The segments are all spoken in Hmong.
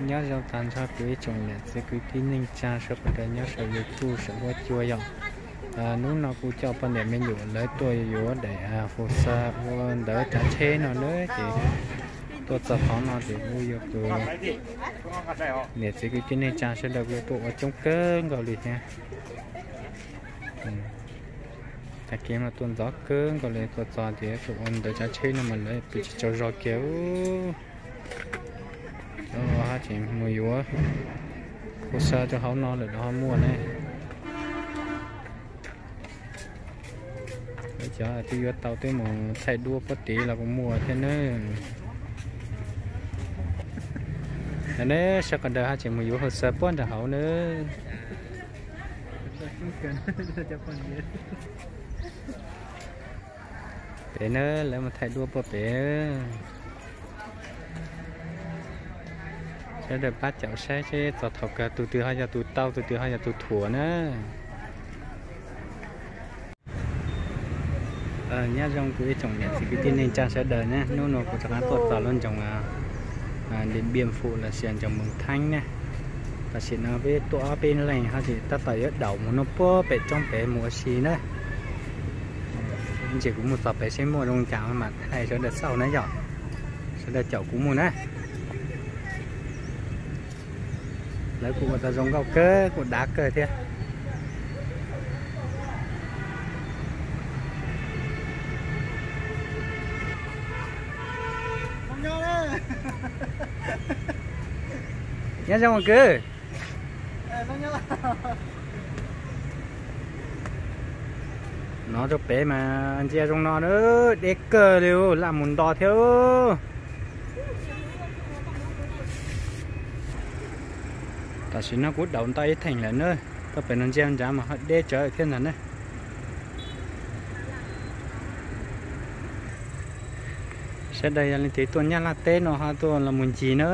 Nyob zoo tag nrho kuv ib tsoom niam txiv kwv tij neej tsa sawv daws nyob saum YouTube saum huab cua yom. Hnub no kuv coj poj niam me nyuam lawv tuaj yuav daim fus xa ua ntawv tsav tsheb no na ces tuaj txog qhov no ces kuv yuav kwv niam txiv kwv tij neej tsa sawv daws kuj tuaj ua coob kawg nkaus li thiab. Tag kis mas tuaj ntxov kawg nkaus li tuaj txog ces tuaj ua ntawv tsav tsheb no mas lawv pw tsis tsaug zog kiag. Cov hab tseem mus yuav fus xa rau hauv no lawm los ho muaj ne. Cov twb yuav tau twb mus thaij duab puab tid los kuj muaj thiab nawb. Neb sawv daws hab tseem mus yuav fus xa puab nram hauv nawb. Pem na, lawv mus thaij duab puag pem. Sawv daws pab caum saib seb txog thaum kawg tus twg ho yog tus tau tus twg ho yog tus thuam na. Nyob zoo kuv ib tsoom niam txiv kwv tij neej tsa sawv daws na, hnub no kuv rov qab tuaj txog lub nroog Điện Biên Phủ lossis nroog Mường Thanh na. Tam sim no peb tuaj ob peb leeg ho tsis tab tom yuav daum mus no puag pem roob pem mus ua si na. Ntsis kuv mus txog pem seb muaj zoo cas mam thaij sawv daws xauj na yom. Sawv daws caum kuv mus na. Lawv kuj ua tau zoo nkauj kawg kuj dav kawg thiab. Nyob zoo kwv. No rau pem mas ntsia zoo no na, deb kawg li laj mus nto thiab. Tam sim no kuv daum nto ib theem lawm na, tuaj pem no ntsia nrad mas ho deb tsawv thiab ntag na. Sawv daws yog leej twg tuaj Nyab Laj teb no ho tuaj los mus ncig na.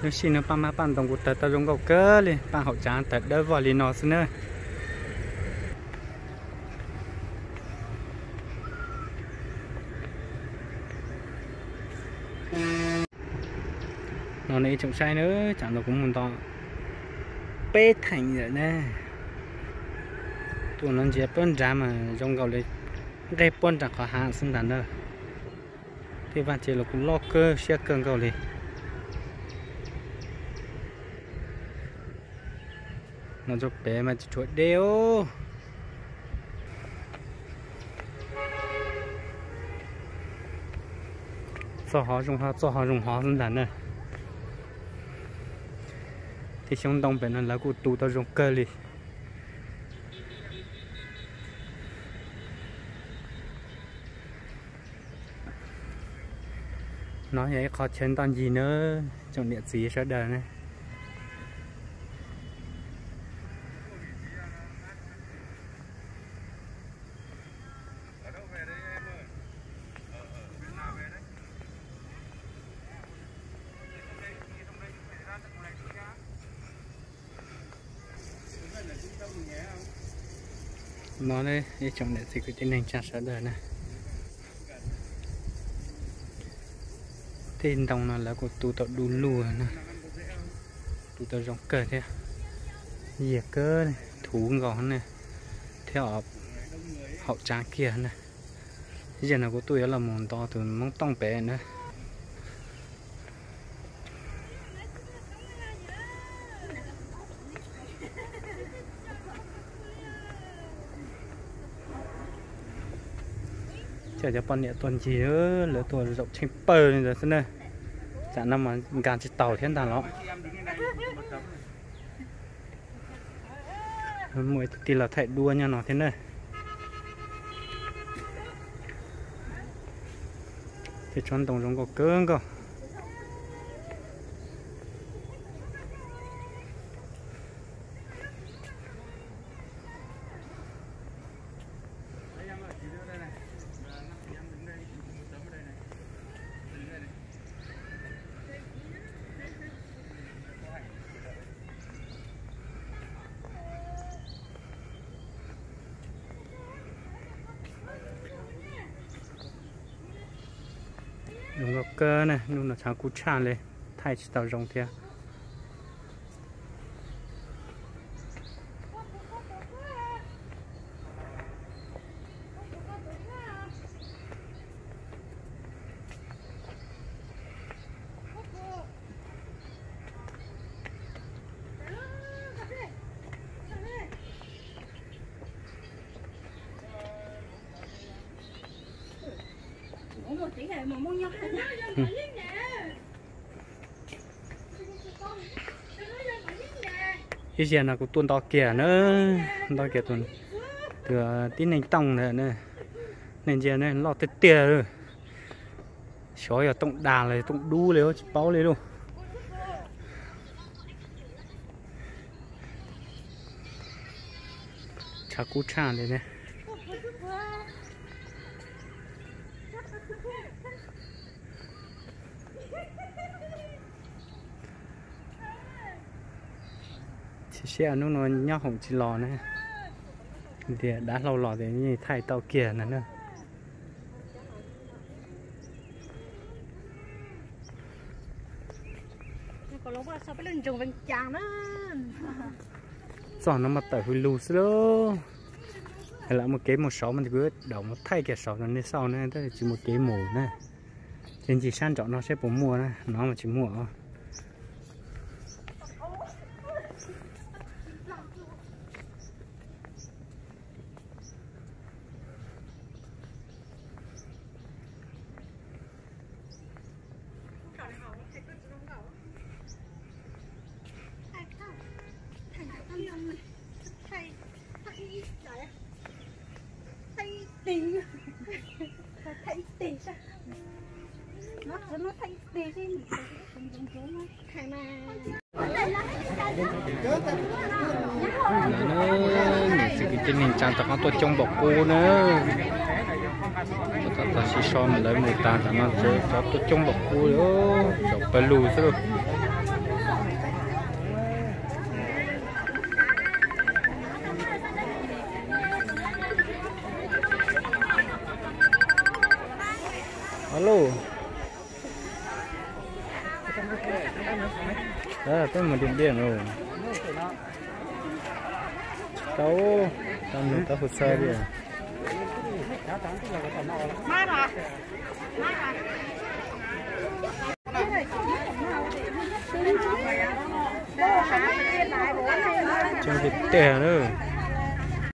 Lub sij no paj mab paj ntoo kuj tawg tau zoo nkauj kawg li, paj haum tsav tawg dawb vog li no xwb na. No nej ib tsoom saib na, tsam no kuv mus nto peb theem lawm na. Tuaj no ntsia puab nrad mas zoo nkaus li nqeg puab nram qhov hav xwb ntag na. Tej vaj tse los kuj loj kawg siab kawg nkaus li. No rau pem mas tsis tshuav deb os. Txoj hov zoo hov, txoj hov zoo hov xwb ntag na. Tej xyoob ntoo pem no lawv kuj tu tau zoo kawg li. No yog ib qho chaw ntoj ncig na, tsoom niam txiv sawv daws na. No ib tsoom niam txiv kwv tij neej tsa sawv daws na, tej ntoo no lawv kuj tu tau du lug na, tu tau zoo kawg thiab, yiag kawg, thuv nkaus ne, thiab haum tsav kiag na. Zaum no kuv tuaj yuav los mus nto tus Hmoob Tooj pem na. Coj cov poj niam tuaj ncig, lawv tuaj zaum tsheej pawg li ntawd xwb na. Tsam no mas nkag tsis taus thiab ntag los. Muaj ib tug tij laug thaij duab nyob no thiab na. Tej tsob ntoo zoo nkauj kawg nkaus. Kawg na, hnub no tshav kub tshaj li, thaij tsis tau zoo thiab. Ib zaug no kuv tuaj nto kiag na, nto kiag tus, tus tib neeg tooj ntawd, nej ntsia ne, loj tiag tiag li. Xyov yog tooj dag los tooj dub li tsis paub li lauj. Tshav kub tshaj li ne. Tsis siab hnub no nyob hoom tsis los ne. Tias dav hlau los tias yeej thaij tau kiag ntag na. Txog no mas tawm hws lug xwb lauj. Lam muaj kev mus saud mas kuv daum mus thaij kiag saud rau nej xauj na, tab sis tsis muaj kev mus na. Ces ncig sab nraum no seb puas muaj na, no mas tsis muaj os. Niam txiv kwv tij neej tsa rov qab tuaj coob npaum qub na. Tau tau sib so mus lawv mus tas tam no tseem rov tuaj coob npaum qub li, zaum pawg lug xwb lauj. Alo. Peb mus Điện Biên rồi. Tau, tau nug tau hồ sơ đi. Coob tiag tiag na.